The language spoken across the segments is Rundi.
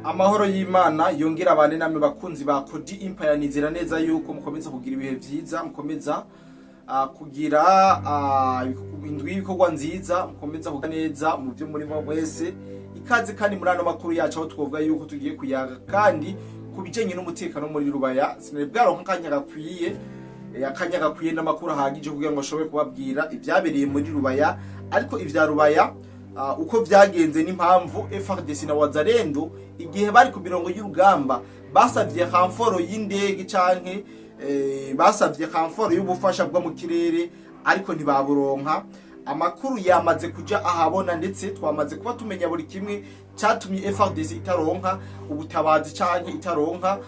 Amahoro y'Imana yongera abane namwe, bakunzi ba Kodi Empire. Nizera neza yuko mukomeza kugira ibihe vyiza, mukomeza kugira indwi y'ibikorwa nziza, mukomeza kugira neza mu byo murimo mwese. Ikaze kandi muri ano makuru yacu, aho twovuga yuko tugiye kuyaga kandi ku bijanye n'umutekano muri Rubaya. Sinari bwaronka akanya gakwiye, akanya gakwiye n'amakuru ahagije kugira ngo ashobore kubabwira ibyabereye muri Rubaya. Ariko ivya Rubaya, uko vyagenze n'impamvu FARDC na Wazalendo igihe bari ku mirongo y'urugamba basavye renfort y'indege canke basavye renfort y'ubufasha bwo mu kirere, ariko ntibaburonka. Amakuru yamaze kuja ahabona, ndetse twamaze kuba tumenya buri kimwe cyatumye FARDC itaronka ubutabazi canke itaronka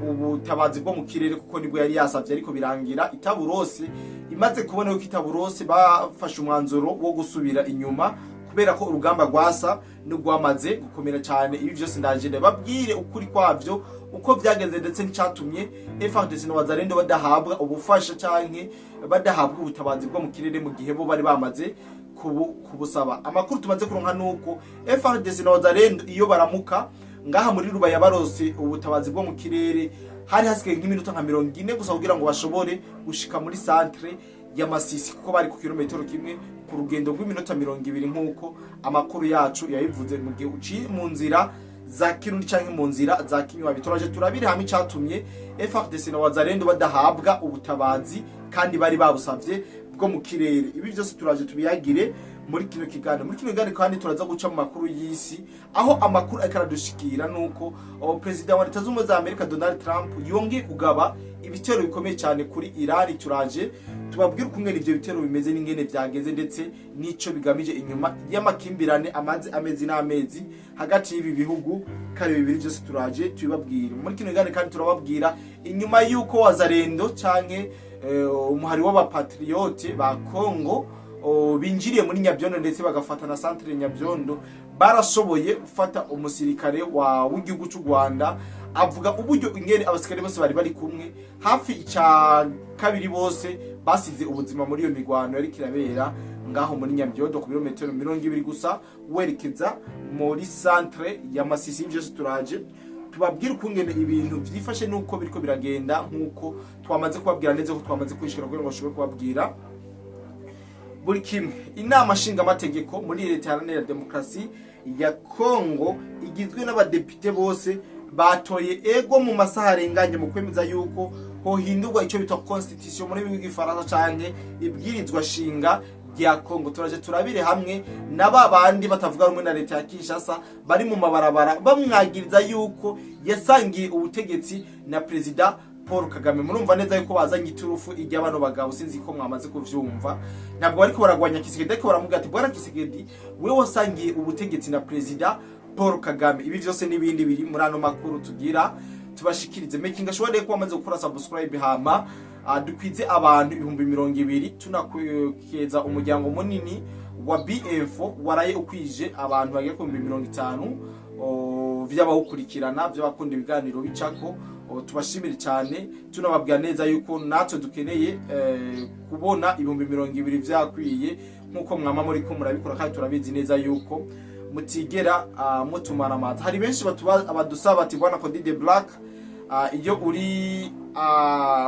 ubutabazi bwo mu kirere, kuko nibwo yari yasavye, ariko birangira itaburose. Imaze kubona yuko itaburose, bafashe umwanzuro wo gusubira inyuma kubera ko urugamba rwasa n'urwamaze gukomera cyane. Ibi vyose ndaje ndababwire ukuri kwavyo, uko vyagenze, ndetse n'icatumye FARDC na Wazalendo badahabwa ubufasha canke badahabwa ubutabazi bwo mu kirere mu gihe bo bari bamaze kubusaba. Amakuru tumaze kuronka nuko FARDC na Wazalendo iyo baramuka ngaha muri Rubaya barose ubutabazi bwo mu kirere, hari hasigaye nk'iminota nka 40 gusa kugira ngo bashobore gushika muri centre ya Masisi, kuko bari ku kilometero kimwe ku rugendo rw'iminota 20, nk'uko amakuru yacu yabivuze, mu gihe uciye mu nzira za Kirundi canke mu nzira za Kinywabi. Turaje turabire hamwe icatumye FARDC na Wazalendo badahabwa ubutabazi kandi bari babusavye bwo mu kirere. Ibi byose turaje tubiyagire muri kino kiganiro. Muri kino kiganiro kandi turaza guca mu makuru y'isi, aho amakuru ariko aradushikira nuko perezida wa Leta Zunze Ubumwe za Amerika Donald Trump yongeye kugaba ibitero bikomeye cyane kuri Iran. Turaje tubabwire ukungene ivyo bitero bimeze n'ingene vyagenze, ndetse n'ico bigamije inyuma y'amakimbirane amaze amezi n'amezi hagati y'ibi bihugu kare bibiri. Byose turaje tubibabwire muri kino kiganiro. Kandi turababwira inyuma y'uko Wazalendo canke umuhari w'abapatriote ba Congo binjiriye muri Nyabyondo, ndetse bagafata na centre Nyabyondo, barashoboye gufata umusirikare wa w'igihugu cy'u Rwanda. Avuga uburyo ingene abasirikare bose bari bari kumwe, hafi ica kabiri bose basize ubuzima muri iyo migwano yari kirabera ngaho muri Nyabyondo, ku birometero 20 gusa werekeza muri centre ya Masisi. Byose turaje tubabwire ukungene ibintu vyifashe nuko biriko biragenda, nkuko twamaze kubabwira neza ko twamaze kwishura kugira ngo bashobore kubabwira buri kimwe. Inama nshingamategeko muri Leta Iharanira Demokarasi ya Kongo igizwe n'abadepite bose batoye ego mu masaha arenganye mu kwemeza yuko hohindurwa icyo bita constitution muri rw'igifaransa canke ibwirizwa shinga rya Kongo. Turaje turabire hamwe na ba bandi batavuga rumwe na leta ya Kinshasa bari mu mabarabara bamwagiriza yuko yasangiye ubutegetsi na Perezida Paul Kagame. Murumva neza yuko bazanye iturufu ijya bano bagabo, sinzi ko mwamaze kuvyumva. Ntabwo bariko baragwanya Tshisekedi, ariko baramubwira ati: "Bwana Tshisekedi, wewe wasangiye ubutegetsi na Perezida Paul Kagame." Ibi vyose n'ibindi biri muri ano makuru tugira tubashikirize. Making sure ko wamaze gukora subscribe, hama dukwize abantu 20,000, tunakeza umuryango munini wa BF waraye ukwije abantu bagera ku 50,000 vy'abawukurikirana, vy'abakunda ibiganiro bicako. Tubashimire cyane, tunababwira neza yuko natwe dukeneye kubona 20,000 vyakwiye, nk'uko mwama muri ko murabikora, kandi turabizi neza yuko mutigera mutumara amazi. Hari benshi badusaba ati: "Bwana Cody the Black, iyo uri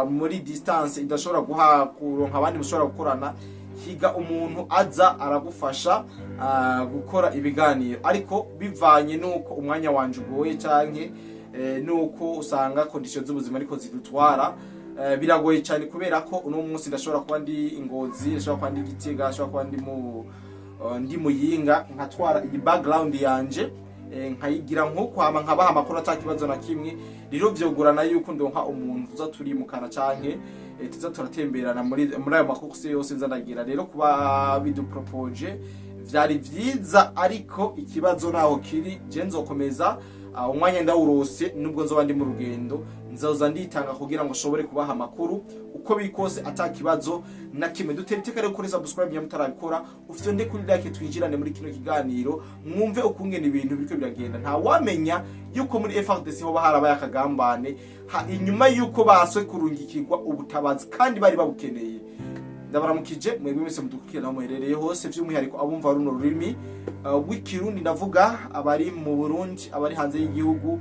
muri distance idashobora guha kuronka abandi mushobora gukorana, higa umuntu aza aragufasha gukora ibiganiro." Ariko bivanye nuko umwanya wanje ugoye canke nuko usanga condition z'ubuzima ariko zidutwara, biragoye cyane, kubera ko uno munsi ndashobora kuba ndi Ingozi, ndashobora kuba ndi Gitega, ndashobora kuba ndi Muyinga, nkatwara iyi background yanje, nkayigira nko hama nkabaha amakuru ata kibazo na kimwe. Rero vyogorana yuko ndonka umuntu tuza turimukana canke tuza turatemberana muri ayo makurse yose nza ndagira. Rero kuba bidupropoje vyari vyiza, ariko ikibazo naho kiri, je nzokomeza umwanya ndawurose, nubwo nzoba ndi mu rugendo nzoza nditanga kugira ngo nshobore kubaha amakuru uko biri kose ata kibazo na kimwe. Dutera iteka rero kuri subscribe nyamara mutarabikora, ufite kuri like, twinjirane muri kino kiganiro, mwumve ukungene ibintu biriko biragenda. Nta wamenya yuko muri FARDC hoba harabaye akagambane inyuma yuko baswe kurungikirwa ubutabazi kandi bari babukeneye. Ndabaramukije mwebwe mwese mudukurikirana aho muherereye hose, by'umwihariko abumva runo rurimi rw'Ikirundi. Ndavuga abari mu Burundi, abari hanze y'igihugu,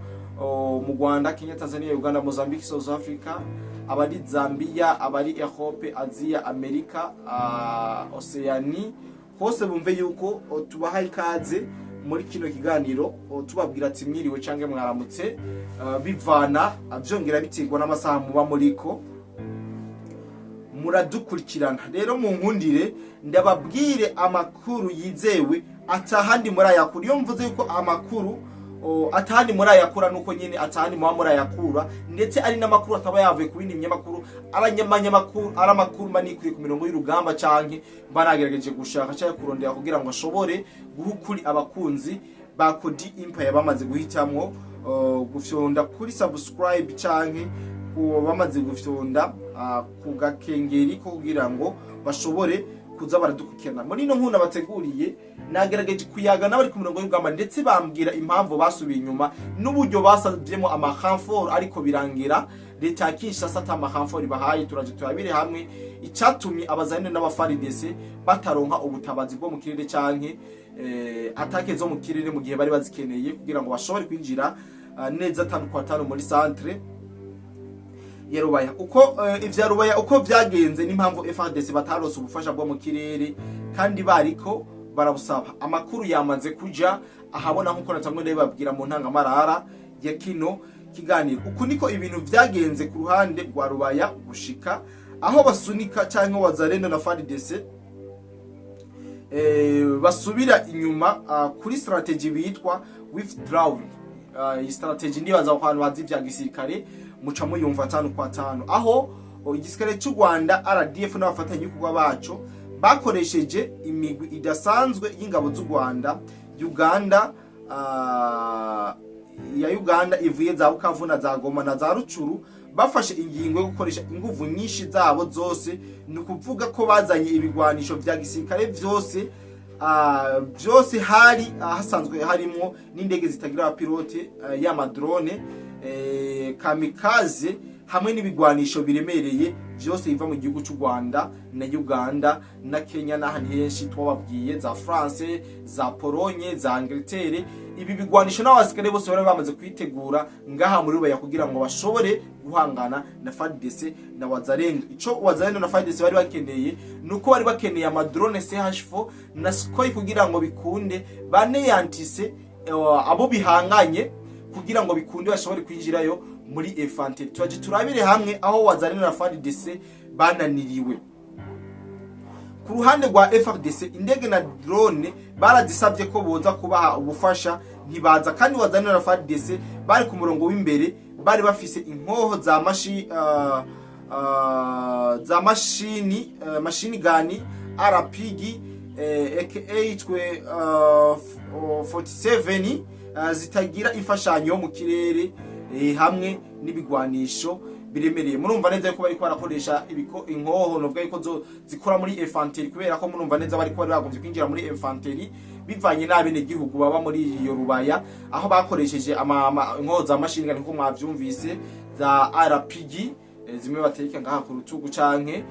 mu Rwanda, Kenya, Tanzania, Uganda, Mozambique, South Africa, abari Zambia, abari Europe, Asia, Amerika, Oceanie hose, bumve yuko tubaha ikaze muri kino kiganiro, tubabwira ati mwiriwe canke mwaramutse, bivana vyongera biterwa n'amasaha muba muriko muradukurikirana. Rero mu nkundire ndababwire amakuru yizewe atahandi murayakura. Iyo mvuze yuko amakuru atahandi murayakura, nuko nyene atahandi muba murayakura, ndetse ari n'amakuru ataba yavuye ku bindi binyamakuru, ari amanyamakuru, ari amakuru mba nikwiye ku mirongo y'urugamba canke mba nagerageje gushaka canke kurondera kugira ngo ashobore guha ukuri abakunzi ba Kodi Empire bamaze guhitamwo gufyonda kuri subscribe canke kuba bamaze gufyonda ku gakengeri ko kugira ngo bashobore kuza baradukurikirana. Muri ino nkuna bateguriye, nagerageje kuyaga n'abari ku mirongo y'urugamba, ndetse bambwira impamvu basubiye inyuma n'uburyo basavyemo ama renfort, ariko birangira leta ya Kinshasa ata ma renfort bahaye. Turaje turabire hamwe icatumye abazalendo n'aba FARDC bataronka ubutabazi bwo mu kirere canke attaque zo mu kirere mu gihe bari bazikeneye kugira ngo bashobore kwinjira neza atanu kwa tanu muri centre ya Rubaya. Uko ivya Rubaya uko vyagenze n'impamvu FARDC batarose ubufasha bwo mu kirere kandi bariko barabusaba, amakuru yamaze kuja ahabona nkuko natamwe ndabibabwira mu ntangamarara ya kino kiganiro. Uku niko ibintu vyagenze ku ruhande rwa Rubaya gushika aho basunika canke Wazalendo na FARDC basubira inyuma kuri strategy bitwa withdrawn. Iyi strategy ndibaza ku bantu bazi ivya gisirikare muca muyumva atanu kwa tanu, aho igisirikare cy'u Rwanda RDF n'abafatanyabikorwa baco bakoresheje imigwi idasanzwe y'ingabo z'u Rwanda, Uganda, ya Uganda ivuye za Bukavu na za Goma na za Rucuru. Bafashe ingingo yo gukoresha inguvu nyinshi zabo zose, ni ukuvuga ko bazanye ibigwanisho vya gisirikare vyose, byose hari hasanzwe harimwo n'indege zitagira abapilote, y'ama drone kamikaze, hamwe n'ibigwanisho biremereye byose biva mu gihugu cy'u Rwanda na Uganda na Kenya n'ahandi henshi twababwiye, za France, za Pologne, za Angleterre. Ibi bigwanisho n'abasirikare bose bari bamaze kwitegura ngaha muri Rubaya kugira ngo bashobore guhangana na FARDC na Wazalendo. Ico Wazalendo na FARDC bari bakeneye nuko bari bakeneye ama drone CH4 na Sukhoi kugira ngo bikunde baneyantise abo bihanganye, kugira ngo bikunde bashobore kwinjirayo muri infantry. Turaje turabire hamwe aho Wazalendo na FARDC bananiriwe. Ku ruhande rwa FARDC, indege na drone barazisabye ko boza kubaha ubufasha, ntibaza. Kandi Wazalendo na FARDC bari ku murongo w'imbere, bari bafise inkoho za mashini machine gun RPG, aka twe 47, zitagira imfashanyo yo mu kirere, hamwe n'ibigwanisho biremereye. Murumva neza yuko bariko barakoresha inkoho novuga yuko zo zikora muri infantry, kubera ko murumva neza bariko bari bagomvye kwinjira muri infantry bivanye n'abene gihugu baba muri iyo Rubaya, aho bakoresheje inkoho za machine gun nkuko mwavyumvise, za RPG, zimwe batereka ngaha ku rutugu, canke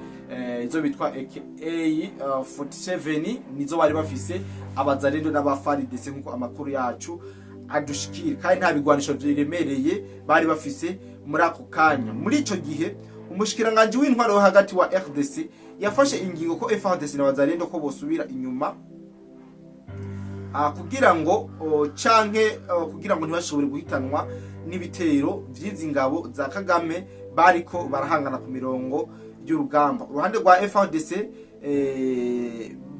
izo bitwa AKA 47, nizo bari bafise abazalendo n'aba FARDC nkuko amakuru yacu adushikira, kandi nta bigwanisho biremereye bari bafise muri ako kanya. Muri ico gihe umushikiranganji w'intwaro yo hagati wa RDC yafashe ingingo ko FARDC na Wazalendo ko bosubira inyuma kugira ngo canke kugira ngo ntibashobore guhitanwa n'ibitero vy'izi ngabo za Kagame bariko barahangana ku mirongo y'urugamba. Uruhande rwa FARDC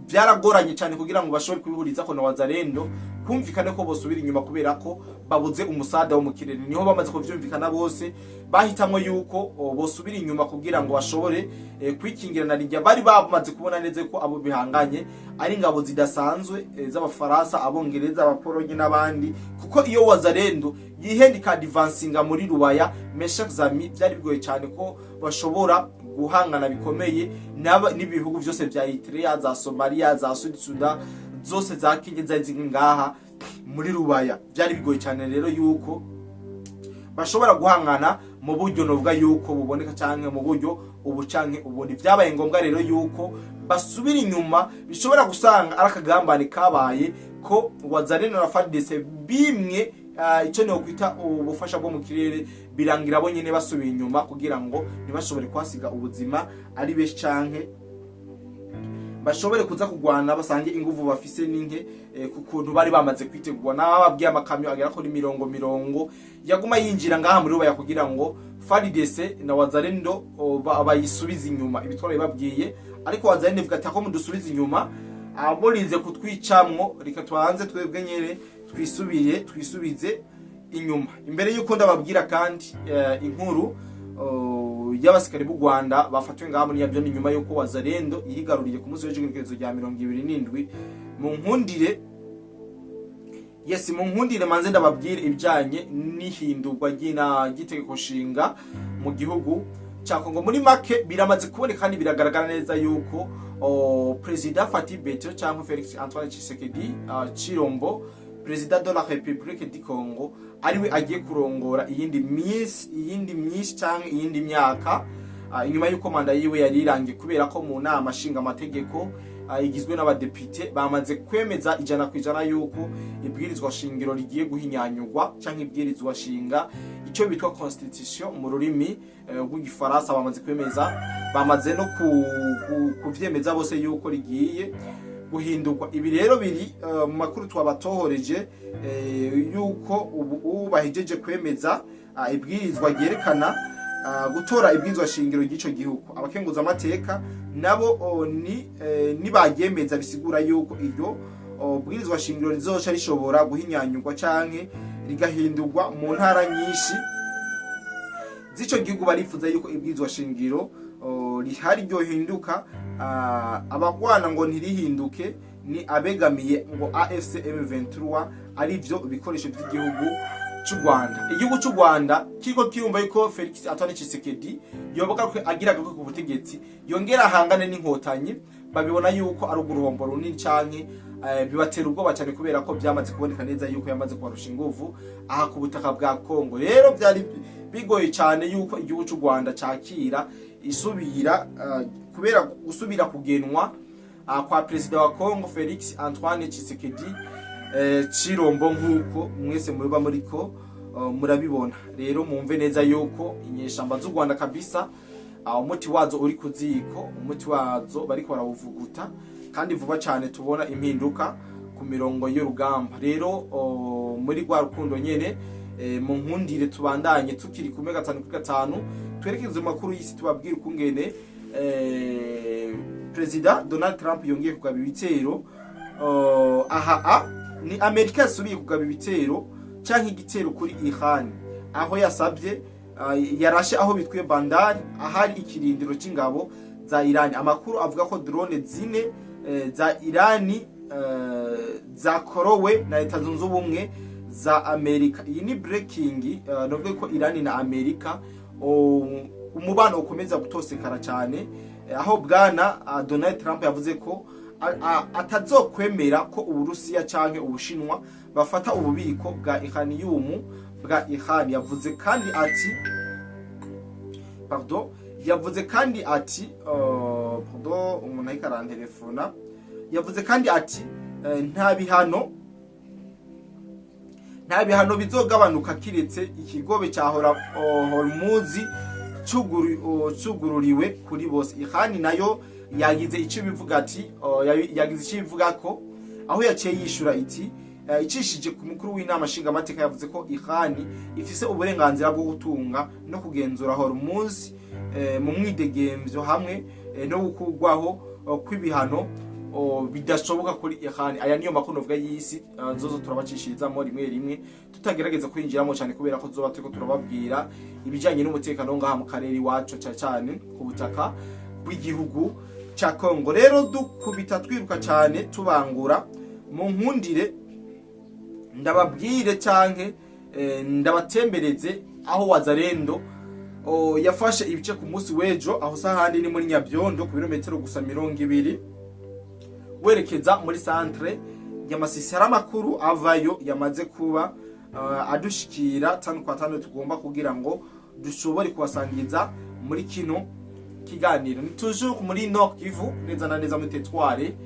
byaragoranye cyane kugira ngo bashobore kubihuriza ko na Wazalendo kumvikane ko bosubira inyuma kubera ko babuze umusada wo mu kirere. Niho bamaze kuvyumvikana bose, bahitamwo yuko bosubira inyuma kugira ngo bashobore kwikingira na rijya bari bamaze kubona neza ko abo bihanganye ari ingabo zidasanzwe, z'Abafaransa, Abongereza, Abapolonye n'abandi, kuko iyo Wazalendo yihenda ikadivansinga muri Rubaya, mes chers amis, byari bigoye cyane ko bashobora guhangana bikomeye n'ibihugu byose vya Eritrea, za Somalia, za Sud Sudan zose, za Kenya zari ziri ngaha muri Rubaya. Byari bigoye cyane rero yuko bashobora guhangana mu buryo novuga yuko buboneka canke mu buryo. Ubu canke ubundi vyabaye ngombwa rero yuko basubira inyuma. Bishobora gusanga ari akagambane kabaye ko Wazalendo na FARDC bimwe ico no kwita ubufasha bwo mu kirere, birangira bo nyene basubiye inyuma kugira ngo ntibashobore kuhasiga ubuzima ari benshi, canke bashobore kuza kugwana basange inguvu bafise ninke ku kuntu bari bamaze kwitegura. N'ababwiye amakamyo agera kuri mirongo mirongo yaguma yinjira ngaha muri Rubaya kugira ngo FARDC na Wazalendo bayisubize inyuma. Ibitwaro bibabwiye, ariko Wazalendo ivuga ati: "Ako mudusubize inyuma, murinze kutwicamwo, reka tubanze twebwe nyene twisubire, twisubize inyuma." Imbere yuko ndababwira kandi inkuru y'abasikari b'u Rwanda bafatiwe ngaha muri Nyabyo nyuma yuko Wazalendo yigaruriye ku munsi w'ejo rya 27, mu nkundire, yes, mu nkundire manze ndababwire ibijanye n'ihindurwa ry'itegeko nshinga mu gihugu ca Kongo. Muri make, biramaze kuboneka kandi biragaragara neza yuko Perezida Fatshi Béton cyangwa Felix Antoine Tshisekedi Chilombo, Perezida de la République du Congo, ariwe agiye kurongora iyindi minsi, iyindi myinshi cyangwa iyindi myaka, inyuma y'uko manda yiwe yari irangiye, kubera ko mu nama nshinga amategeko igizwe n'abadepite bamaze kwemeza 100% yuko ibwirizwa shingiro rigiye guhinyanyurwa, canke ibwirizwa shinga, icyo bitwa constitution mu rurimi rw'igifaransa. Bamaze kwemeza, bamaze no kuvyemeza bose yuko rigiye guhindurwa. Ibi rero biri mu makuru twabatohoreje, yuko ubu bahejeje kwemeza ibwirizwa ryerekana gutora ibwirizwa shingiro ry'ico gihugu. Abakenguza amateka nabo ni nibaryemeza, bisigura yuko iryo bwirizwa shingiro rizoca rishobora guhinyanyurwa canke rigahindurwa mu ntara nyinshi z'ico gihugu. Barifuza yuko ibwirizwa shingiro rihari ryohinduka. Abagwana ngo ntirihinduke ni abegamiye ngo AFC M23, arivyo bikoresho by'igihugu cy'u Rwanda. Igihugu cy'u Rwanda kiriko kirumva yuko Felix Antoine Tshisekedi yoboka ko agira agakwe ku butegetsi, yongera ahangane n'inkotanyi. Babibona yuko ari uguruhombo runini, canke bibatera ubwoba cyane, kubera ko byamaze kuboneka neza yuko yamaze kubarusha inguvu aha ku butaka bwa Kongo. Rero byari bigoye cyane yuko igihugu cy'u Rwanda cakira isubira kubera gusubira kugenwa kwa perezida wa Kongo Felix Antoine Tshisekedi Chilombo, nkuko mwese muba muriko murabibona. Rero mumve neza yuko inyeshamba z'u Rwanda kabisa, umuti wazo uri kuziko, umuti wazo bariko barawuvuguta, kandi vuba cyane tubona impinduka ku mirongo y'urugamba. Rero muri rwa rukundo nyene, mu nkundire tubandanye tukiri kumwe gatanu kuri gatanu, twerekeze mu makuru y'isi, tubabwire ukungene Perezida Donald Trump yongeye kugaba ibitero. Aha ni Amerika yasubiye kugaba ibitero canke igitero kuri Iran, aho yasabye yarashe aho bitwiye Bandari, ahari ikirindiro c'ingabo za Iran. Amakuru avuga ko drone zine za Irani zakorowe na Leta Zunze Ubumwe za Amerika. Iyi ni breaking. Novuga ko Irani na Amerika umubano ukomeza gutosekara cyane, aho bwana Donald Trump yavuze ko atazokwemera ko Uburusiya canke Ubushinwa bafata ububiko bwa uranium bwa Iran. Yavuze kandi ati, pardon, yavuze kandi ati, pardon, umuntu ariko arantelefona. Yavuze kandi ati nta bihano bizogabanuka kiretse ikigobe cya Hormuz cugururiwe kuri bose. Iran nayo yagize icyo bivuga ati yagize icyo bivuga ko aho yaciye yishura iti icishije ku mukuru w'inama nshingamateka. Yavuze ko Iran ifise uburenganzira bwo gutunga no kugenzura Hormuz mu mwidegemvyo, hamwe no gukurwaho kw'ibihano bidashoboka kuri Iran. Aya niyo makuru novuga y'isi, zozo turabacishirizamo rimwe rimwe, tutagerageza kwinjiramo cyane, kubera ko zoba turiko turababwira ibijanye n'umutekano ngaha mu karere iwacu, cyane cyane ku butaka bw'igihugu ca Kongo. Rero dukubita twiruka cyane tubangura, mu nkundire ndababwire canke ndabatembereze aho Wazalendo yafashe ibice ku munsi w'ejo. Aho sahandi ni muri Nyabyondo, ku birometero gusa 20 werekeza muri centre ya Masisi. Hari amakuru avayo yamaze kuba adushikira tanu kwa tanu, tugomba kugira ngo dushobore kubasangiza muri kino kiganiro. kiganiro. Ni toujours muri Nord Kivu, neza na neza muri territoire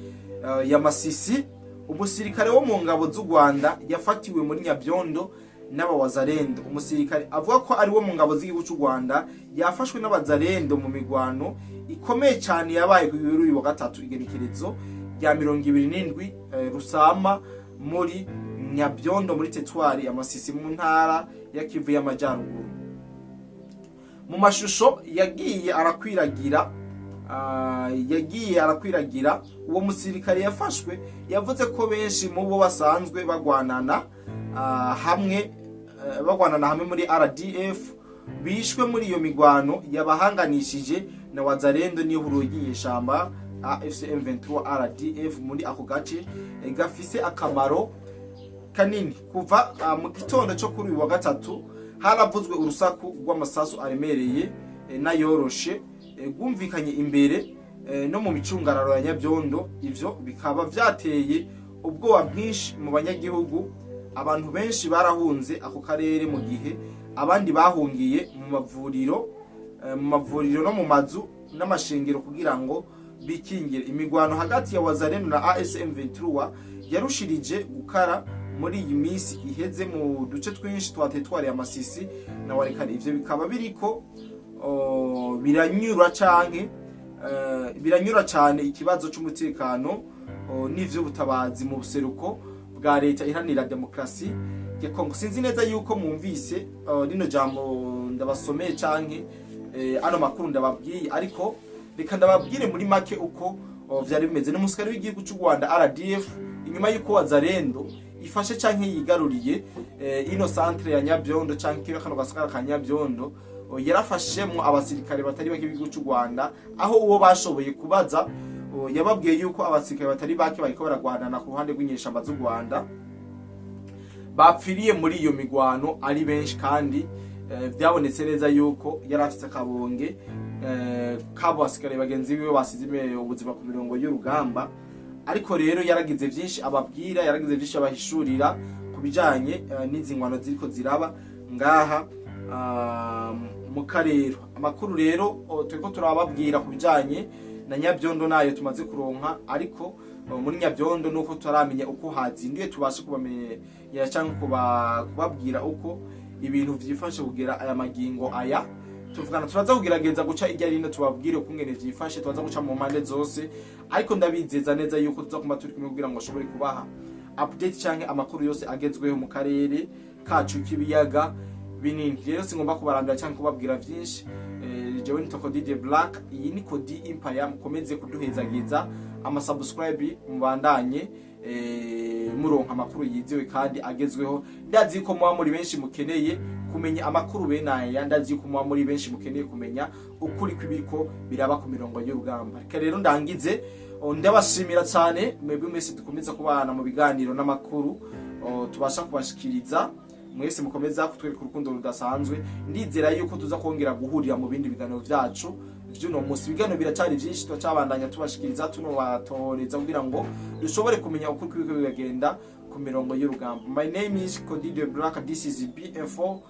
ya Masisi. Umusirikare wo mu ngabo z'u Rwanda yafatiwe muri Nyabyondo n'abawazarendo. Umusirikare avuga ko ari wo mu ngabo z'igihugu cy'u Rwanda yafashwe n'abazarendo mu migwano ikomeye cyane yabaye ku uyu wa gatatu, igenekerezo rya 27 Rusama, muri Nyabyondo, muri territoire ya Masisi, mu ntara ya Kivu y'Amajyaruguru. Mu mashusho yagiye arakwiragira, uwo musirikare yafashwe yavuze ko benshi mu bo basanzwe bagwanana hamwe muri RDF bishwe muri iyo migwano yabahanganishije na Wazalendo n'ihuriro ry'inyeshamba AFC M23 RDF muri ako gace gafise akamaro kanini. Kuva mu gitondo cyo kuri uyu wa gatatu haravuzwe urusaku rw'amasasu aremereye n'ayoroshe rwumvikanye imbere no mu micungararo ya Nyabyondo. Ivyo bikaba vyateye ubwoba bwinshi mu banyagihugu. Abantu benshi barahunze ako karere, mu gihe abandi bahungiye mu mavuriro no mu mazu n'amashengero kugira ngo bikingire. Imigwano hagati ya Wazalendo na AFC M23 yarushirije gukara muri iyi minsi iheze mu duce twinshi twa territoire ya Masisi na Walikale. Ivyo bikaba biriko biranyura canke biranyura cane ikibazo c'umutekano n'ivy'ubutabazi mu buseruko bwa Leta Iharanira Demokarasi ya Kongo. Sinzi neza yuko mwumvise rino jambo ndabasomeye canke ano makuru ndababwiye, ariko reka ndababwire muri make uko vyari bimeze. N'umusirikare w'igihugu cy'u Rwanda RDF, inyuma y'uko Wazalendo ifashe canke yigaruriye ino centre ya Nyabyondo canke kano gasagara ka Nyabyondo, yarafashemwo abasirikare batari bake b'igihugu cy'u Rwanda, aho uwo bashoboye kubaza yababwiye yuko abasirikare batari bake bariko baragwanana ku ruhande rw'inyeshamba z'u Rwanda bapfiriye muri iyo migwano ari benshi. Kandi byabonetse neza yuko yari afise akabonge kabo basigare bagenzi biwe basize ubuzima ku mirongo y'urugamba. Ariko rero yaragize vyinshi ababwira, yaragize vyinshi abahishurira ku bijanye n'izi ngwano ziriko ziraba ngaha mu karere. Amakuru rero turiko turababwira ku bijanye na Nyabyondo nayo tumaze kuronka, ariko muri Nyabyondo nuko tutaramenya uko hazinduye tubashe kubamenyera cyangwa kubabwira uko ibintu vyifashe kugera aya magingo aya tuvugana. Turaza kugerageza guca irya rino tubabwire ukungene vyifashe. Turaza guca mu mpande zose, ariko ndabizeza neza yuko tuza kuma turi kumwe kugira ngo ashobore kubaha update canke amakuru yose agezweho mu karere kacu k'ibiyaga binini. Rero singomba kubarambira canke kubabwira vyinshi. Jewe ni Toko DJ Black, iyi ni Kodi Empire. Mukomeze kuduhezagiza amasubscribe, mubandanye muronka amakuru yizewe kandi agezweho. Ndazi ko muba muri benshi mukeneye kumenya amakuru bene aya, ndazi ko muba muri benshi mukeneye kumenya ukuri kw'ibiriko biraba ku mirongo y'urugamba. Reka rero ndangize ndabashimira cyane mwebwe mwese dukomeza kubana mu biganiro n'amakuru tubasha kubashikiriza. Mwese mukomeza kutwereka urukundo rudasanzwe. Ndizera yuko tuza kongera guhurira mu bindi biganiro vyacu vy'uno munsi. Ibiganiro biracari vyinshi, turacabandanya tubashikiriza, tunobatoreza kugira ngo dushobore kumenya ukuri kw'ibiriko biragenda ku mirongo y'urugamba. My name is Kodi the Black, this is BF4,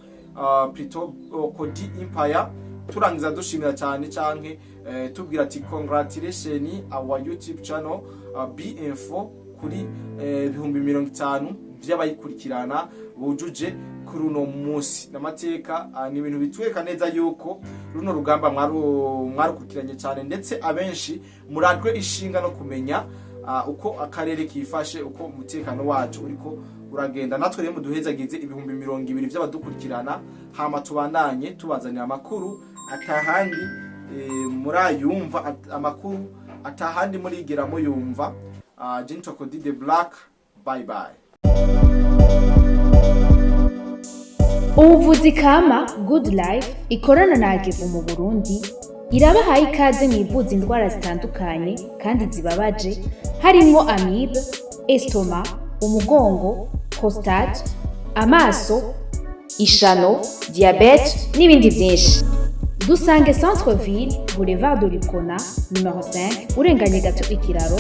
plutôt Kodi Empire. Turangiza dushimira cyane canke tubwira ati congratulation our YouTube channel BF4 kuri 50,000 vy'abayikurikirana bujuje kuri uno munsi. N'amateka, ni ibintu bitwereka neza yuko runo rugamba mwarukurikiranye cyane, ndetse abenshi muradwe ishinga no kumenya uko akarere kifashe, uko umutekano wacu uriko uragenda. Natwe rero muduhezagize 20,000 vy'abadukurikirana, hama tubandanye tubazanira amakuru atahandi murayumva, amakuru atahandi murigera muyumva. Gentle Cody the Black, bye bye. Ubuvuzi kama Good Life ikorana na Agevu mu Burundi irabahaye ikaze mwivuza indwara zitandukanye kandi zibabaje, harimwo amibe, estomac, umugongo, prostate, amaso, ishano, diabète n'ibindi byinshi. Dusange Centre Ville, Boulevard de l'Uprona numero 5, urenganye gato ikiraro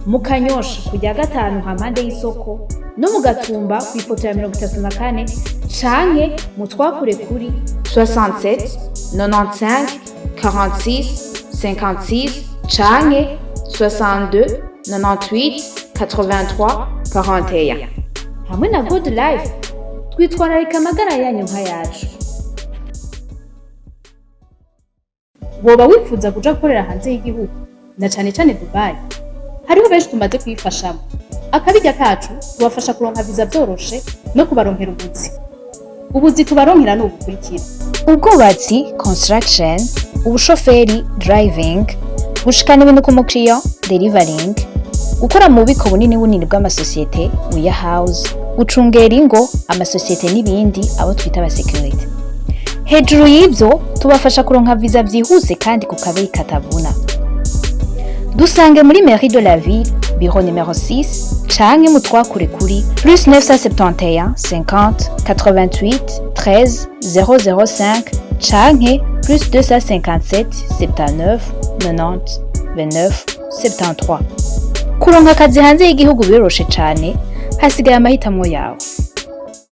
mu Kanyosha, kujya gatanu hampande y'isoko, no mu Gatumba ku ipoto ya 34, canke mu twakure kuri 67 95 46. 56 canke 62 98 83 41. Hamwe na Good Life twitwararika amagara yanyu nk'ayacu. Woba wifuza kuja gukorera hanze y'igihugu, na cane cane Dubai? Hariho benshi tumaze kuyifashamo. Akabirya kacu, tubafasha kuronka viza vyoroshe no kubaronkera ubuzi. Ubuzi tubaronkera ni ubukurikira: ubwubatsi, construction, ubushoferi, driving, gushikana ibintu ku mukiriya, delivering, gukora mu bubiko bunini bunini bw'amasosiyete, warehouse, gucungera ingo, amasosiyete n'ibindi, abo twita abasekirite. Hejuru y'ibyo, tubafasha kuronka viza byihuse kandi ku kabeyi katavuna. Dusange muri mairie de la ville, bureau numéro 6, canke mutwakure kuri +971 50 88 13 005 canke +257 79 90 29 73. Kuronka akazi hanze y'igihugu biroroshe cane, hasigaye amahitamo yawe.